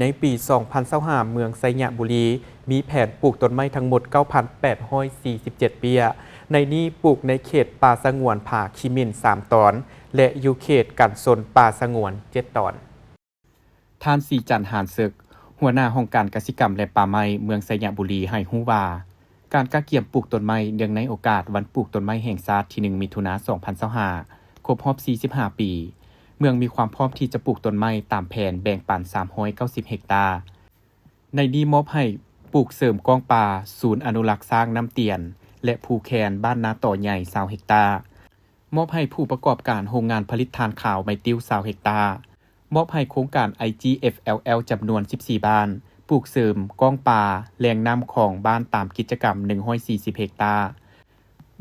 ໃນປີສອງພັນຊາວຫ້າ ເມືອງໄຊຍະບູລີ ມີແຜນປູກຕົ້ນໄມ້ທັງໝົດເກົ້າພັນແປດຮ້ອຍສີ່ສິບເຈັດເບ້ຍ. ໃນນີ້ປູກໃນເຂດປ່າສະຫງວນຜາຂີ້ໝິ່ນສາມຕອນ ແລະ ຢູ່ເຂດກັນຊົນປ່າສະຫງວນເຈັດຕອນ. ທ່ານ ສີຈັນ ຫານເສິກ, ຫົວໜ້າຫ້ອງການກະສິກຳ ແລະ ປ່າໄມ້ ເມືອງໄຊຍະບູລີ ໃຫ້ຮູ້ວ່າ, ການກະກຽມປູກຕົ້ນໄມ້ເນື່ອງໃນໂອກາດວັນປູກຕົ້ນໄມ້ແຫ່ງຊາດທີໜຶ່ງ ມິຖຸນາ ສອງພັນຊາວຫ້າ ຄົບຮອບສີ່ສິບຫ້າປີ, ເມືອງມີຄວາມພ້ອມທີ່ຈະປູກຕົ້ນໄມ້ຕາມແຜນແບ່ງປັນສາມຮ້ອຍເກົ້າສິບເຮັກຕາ. ໃນນີ້ມອບໃຫ້ປູກເສີມກ້ອງປ່າສູນອະນຸລັກຊ້າງນ້ຳຕຽນ ແລະ ພູແຄນ ບ້ານນາຕໍໃຫຍ່ ຊາວເຮັກຕາ, ມອບໃຫ້ຜູ້ປະກອບການໂຮງງານຜະລິດຖ່ານຂາວໄມ້ຕິ້ວ ຊາວເຮັກຕາ, ມອບໃຫ້ໂຄງການ ໄອຈີເອັຟແອລແອລ ຈຳນວນສິບສີ່ບ້ານ, ປູກເສີມກ້ອງປ່າແຫຼ່ງນ້ຳຂອງບ້ານຕາມກິດຈະກຳໜຶ່ງຮ້ອຍສີ່ສິບເຮັກຕາ.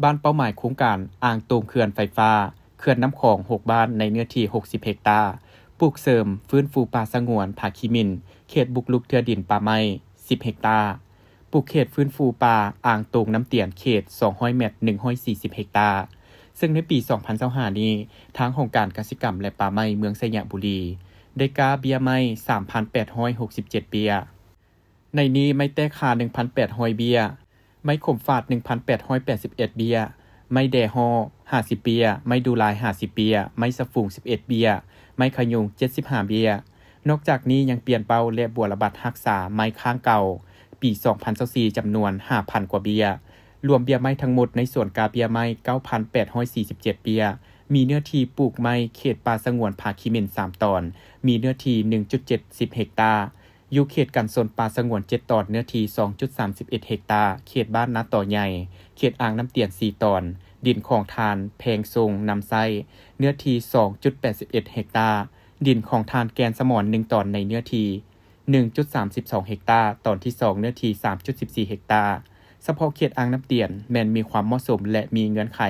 ບ້ານເປົ້າໝາຍໂຄງການອ່າງໂຕງເຂື່ອນໄຟຟ້າ ເຂື່ອນນ້ຳຂອງ ຫົກບ້ານໃນເນື້ອທີ່ຫົກສິບເຮັກຕາ, ປູກເສີມຟື້ນຟູປ່າສະຫງວນຜາຂີ້ໝິ່ນ ເຂດບຸກລຸກເທື່ອດິນປ່າໄມ້ ສິບເຮັກຕາ, ປູກເຂດຟື້ນຟູປ່າອ່າງໂຕງນ້ຳຕຽນເຂດສອງຮ້ອຍແມັດ ໜຶ່ງຮ້ອຍສີ່ສິບເຮັກຕາ. ເຊິ່ງໃນປີສອງພັນຊາວຫ້ານີ້, ທາງຫ້ອງການກະສິກຳ ແລະ ປ່າໄມ້ເມືອງໄຊຍະບູລີ ໄດ້ກ້າເບ້ຍໄມ້ສາມພັນແປດຮ້ອຍຫົກສິບເຈັດເບ້ຍ. ໃນນີ້ໄມ້ແຕ້ຄາໜຶ່ງພັນແປດຮ້ອຍເບ້ຍ, ໄມ້ຂົມຟາດໜຶ່ງພັນແປດຮ້ອຍແປດສິບເອັດເບ້ຍ, ໄມ້ແດຫໍ້ຫ້າສິບເບ້ຍ, ໄມ້ດູລາຍຫ້າສິບເບ້ຍ, ໄມ້ສະຟຸງສິບເອັດເບ້ຍ, ໄມ້ຂະຍຸງເຈັດສິບຫ້າເບ້ຍ. ນອກຈາກນີ້ຍັງປ່ຽນເປົ້າ ແລະ ບົວລະບັດຮັກສາໄມ້ຄ້າງເກົ່າ ປີສອງພັນຊາວສີ່ ຈຳນວນຫ້າພັນກວ່າເບ້ຍ. ລວມເບ້ຍໄມ້ທັງໝົດໃນສວນກ້າເບ້ຍໄມ້ເກົ້າພັນແປດຮ້ອຍສີ່ສິບເຈັດເບ້ຍ, ມີເນື້ອທີ່ປູກໄມ້ເຂດປ່າສະຫງວນຜາຂີ້ໝິ່ນສາມຕອນ, ມີເນື້ອທີ່ໜຶ່ງຈຸດເຈັດສິບເຮັກຕາ. ຢູ່ເຂດກັນຊົນປ່າສະຫງວນເຈັດຕອນ ເນື້ອທີ່ສອງຈຸດສາມສິບເອັດເຮັກຕາ, ເຂດບ້ານນາຕໍໃຫຍ່, ເຂດອ່າງນ້ຳຕຽນສີ່ຕອນ, ດິນຂອງທ່ານ ແພງຊົງ ນຳໃຊ້, ເນື້ອທີ່ສອງຈຸດແປດສິບເອັດເຮັກຕາ, ດິນຂອງທ່ານ ແກ່ນສະໝອນ ໜຶ່ງຕອນ ໃນເນື້ອທີ່ໜຶ່ງຈຸດສາມສິບສອງເຮັກຕາ, ຕອນທີສອງ ເນື້ອທີ່ສາມຈຸດສິບສີ່ເຮັກຕາ. ສະເພາະເຂດອ່າງນ້ຳຕຽນແມ່ນມີຄວາມເໝາະສົມ ແລະ ມີເງື່ອນໄຂ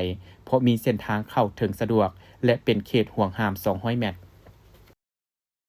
ເພາະມີເສັ້ນທາງເຂົ້າເຖິງສະດວກ ແລະ ເປັນເຂດຫ່ວງຫ້າມສອງຮ້ອຍແມັດ.